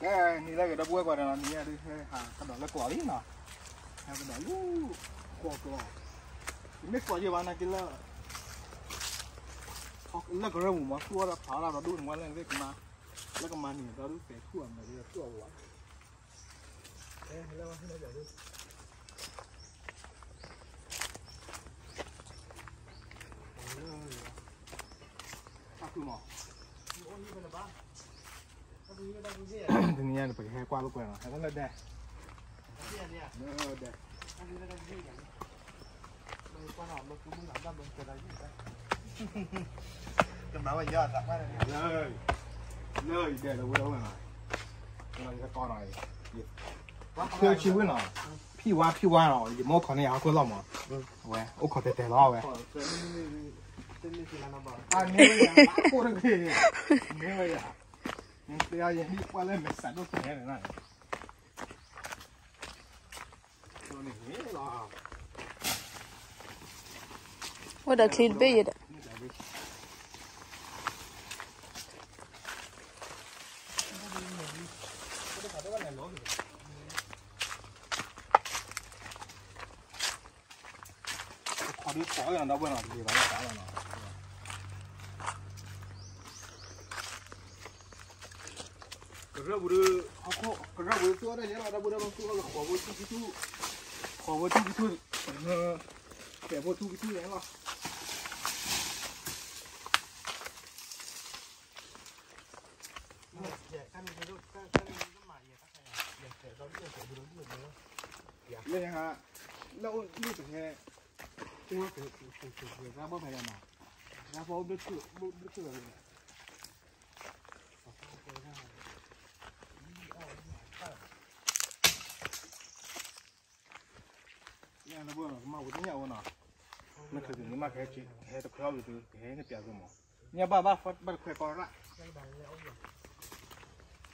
ကဲ နံၤလၢဂ့ၤ ဒီပုၢ်ဝဲၢ်ကိးဂၤဒဲးနီၤ, နံၤညါဒုး ဟဲဟးကဒီးလၢကျီၤလံနီၤ, ဟဲကဒီးလၢကျီၤကျီၤ, ယမ့ၢ်ကျီၤယဲဘၣ်နာ်က့လၢ လၢကရၢၢ်ပူၤမး သူၣ်အီၣ်တၢ်ဖးအီၣ်တၢ်ဒီးဒိၣ်န့ၣ်ဝဲလၢကမါ, လၢကမါန့ၣ် ဒီးဒုးပဲာ်ထူၣ်အမဲာ်ဒီးထူၣ်အဝဲ, ဟဲလၢဟဲလၢယၤဒုး တနံၤညါန့ၣ် ပကဟဲကွၢ်လိာ်ကွဲနီၤ, ဟဲလၢဒဲး, လၢဒဲး, ကမၤဝဲယၤသးပှၢ်န့ၣ်, လၢယဒဲးလၢဝဲဒၣ်ဝဲနီၤ, ကတီၤနီၤ, ယဆှၢဆံဝဲနီၤ, ဖံဝါဖံဝါနီၤ, ယမိၢ်ခီန့ၣ် ယဟးခိၣ်လီၤမး, အဝဲ အိၣ်ခိးတဲတဲလီၤဝဲ, အန့ၣ်ဝဲယၤ, အိၣ်တဂ့ၤ, န့ၣ်ဝဲယၤ, နသ့ယၤယဟံၣ်ပှၢ်လၢမဲာ်ဆှးဒိၣ်ကဟဲန့ၣ်နီၤ အိၣ်ဒီးချံတဘ့ၣ်ယဲဒီး, ခီဒုးဖီၣ်အီၤဒီပုၢ်ဝဲၢ်နီၤ, တဘ့ၣ်ဘၣ်လၢသးလီၤနီၤ. ကရၢၢ်ပူၤဒီး, ကရၢၢ်ပူၤဒီးသူၣ်အီၣ်တၢ်ယဲလီၤ, ဒီပုၢ်ဝဲၢ်ဒီးသူၣ်အီၣ်လၢဃိးဖိထူကထူ, ဃိးဖိထူကထူ, ဃဲးဖိထူကထူယဲလီၤ. လၢညါ, လၢအိၣ်ဒုးတဟဲ, အိၣ်ဝဲက, က, က, က, ကရၢၢ်ဘီၣ်ဖဲလဲၣ်နီၤ, ကရၢၢ်ဘီၣ်ဘျုးထူၣ်, ဘျုးထူၣ်လီၤန့ၣ်, လၢဘီၣ်နီၤ ကမၣ်ဝဲတညၣ်ဝဲနီၤ, နချုးန့ၣ်မး ကဟဲတခွဲအီၣ်ဝံၤသု ကဟဲန့ၣ်ပျးသုမး, ညၣ်ဘၣ်ဘၣ် ဘၣ်တခွဲကီရၣ်,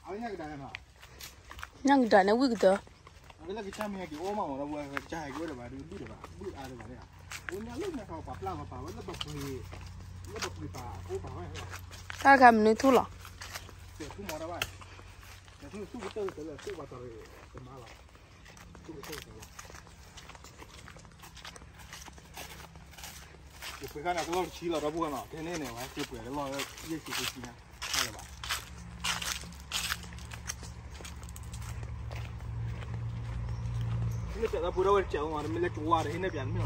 အဝဲညၣ်ကဒါနီၤ, ညၣ်ကဒါန့ၣ်ဝံၣ်ကတၢၢ်, အဝဲလၢကစၢ်မ့ၢ်ဟဲက့ၤအိၣ်မးမး ဒီပုၢ်ဝဲၢ်ကစၢ်ဟဲက့ၤအိၣ်ဒီးဘၣ်ဒုး ဘုၣ်ဒီးဘၣ် ဘုၣ်အါဒီးဘၣ်န့ၣ်, အိၣ်ညၣ်လၢညါဃီပာ်ပျၢ်ပာ်ပာ်ဝဲလၢပပှ့ၤ, လၢပပှ့ၤပာ်အိၣ်ပာ်ဝဲ, တၢ်ခါမနုၤထူၣ်လီၤ, တဲထူၣ်မီၤဒၣ်ဘၣ်, တဲထူၣ်သူၣ်ကတၢၢ်ကတၢၢ်လၢသူၣ်ပှၤတီၤရ့ၣ်, တမၤလီၤ, သူၣ်ကတၢၢ်ကတၢၢ်လီၤ. ယပှ့ၤခါန့ၣ် ကလီၢ်တဆံလီၤ ဒီပုၢ်ဝဲၢ်နီၤ, ထဲန့ၣ်န့ၣ် ဝဲစ့ပှ့ၤကလီၢ်ယဲၢ်ဆံဃုဆံညါ, တၢ်လၢၤဘၣ်, မ့ၢ်တဲဒီပုၢ်ဝဲၢ်တစဲးအီၤမး တမ့ၢ်လၢကဝါဒီး ဟ့ၣ်နဲၣ်ပျးတမ့ၢ်လီၤနီၤ.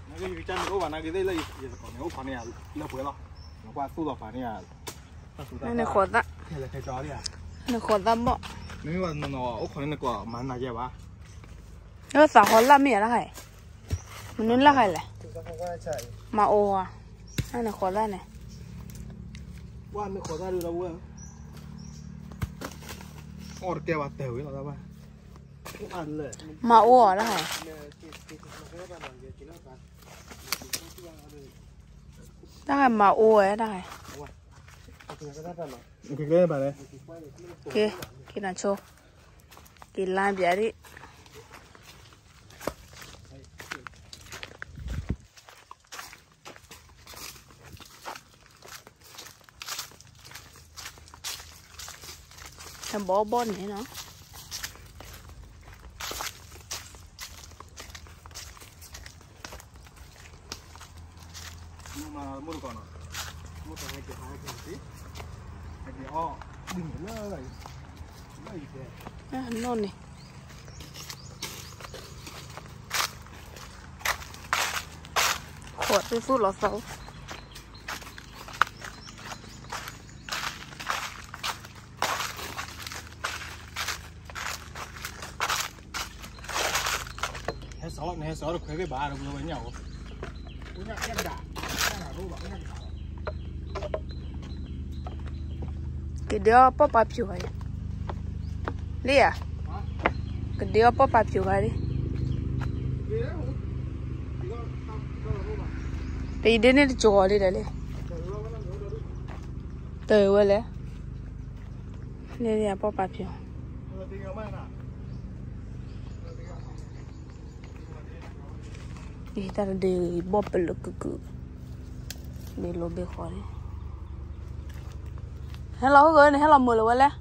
နကယကစၢ်မ့ၢ်အိၣ်ဘၣ်နာ်က့သ့ၣ်လၢယသကိးန့ၣ် အိၣ်ခိးန့ၢ်ယၤလၢပှဲၤလီၤ, နကွၢ်သူၣ်လီၤဖးန့ၢ်ယၤ, နဃိးသၣ်, နဃိးသၣ်ဘီၣ်, မ့မ့ၢ်ဘၣ်နီၤ အိၣ်ခိးန့ၢ်နကွၢ်မၤနၤယဲဘၣ်, လၢသးဃီလၢ်မ့ၢ်အလၢ်ဟဲ, မနုၤလၢ်ဟဲလဲၣ်, မၤအိၣ်ဧါ, နဃိးသၣ်န့ၣ်, ဝါမ့ၢ်ဃိးသၣ်ဒုးဒီပုၢ်ဝဲၢ်, အီၣ်တကဲဘၣ်တၢ်ဝဲလီၤ, မၤအိၣ်ဧါလၢ်ဟဲ တၢ်ဟဲမၤအိၣ်ဝဲတၢ်ဟဲ, ကဲ ကဲနဆိ, က့ၤလါပျးဒံး, တဘီဘီၣ်န့ၣ်နီၤ. နီၢ်န့� ခိးသ့ၣ်သူၣ်လီၤသး, ဟဲစးလီၤ နဟဲစးလီၤတခွဲးဘၣ် တဝဲဝဲညၣ်ဧိၤ, ကဒုးအီၣ်ပီၢ်ပာ်ဖျိးဂၤ, လံဧါ, ကဒုးအီၣ်ပီၢ်ပာ်ဖျိးဂၤလံ, ပအံၤဒ်န့ၣ်တကီၤလံဒီးလံ, တဝဲလဲၣ်, လံလံအပီၢ်ပာ်ဖျိး အံၤတၢ်တဒုးဘီၣ်ပလၢကုၢ်ကုၢ်, ဘ့ၣ်လိဘ့ၣ်ဃီန့ၣ်, ဟဲလီၤဟီၣ်ဂၢၢ်န့ၣ် ဟဲလီၤမုာ်လၢၤဝဲလဲၣ်.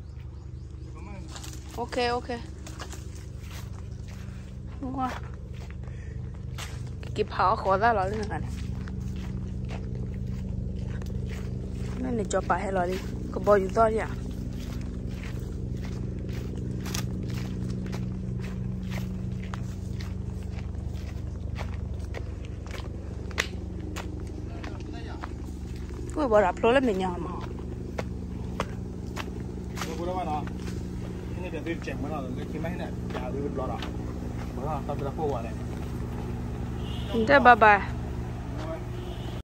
OK, OK. က့ၤဖးအီၣ်ဃီသၣ်လီၤလၢနဂၤန့ၣ်, န့ၣ်ကၠီၤပၤဟဲလီၤလံ, ကဘီယူၤသီၣ်ဒံးဧါ. ကွံာ်ဘီဒီးဖျိလၢမဲာ်ညါမး, တဲ bye bye.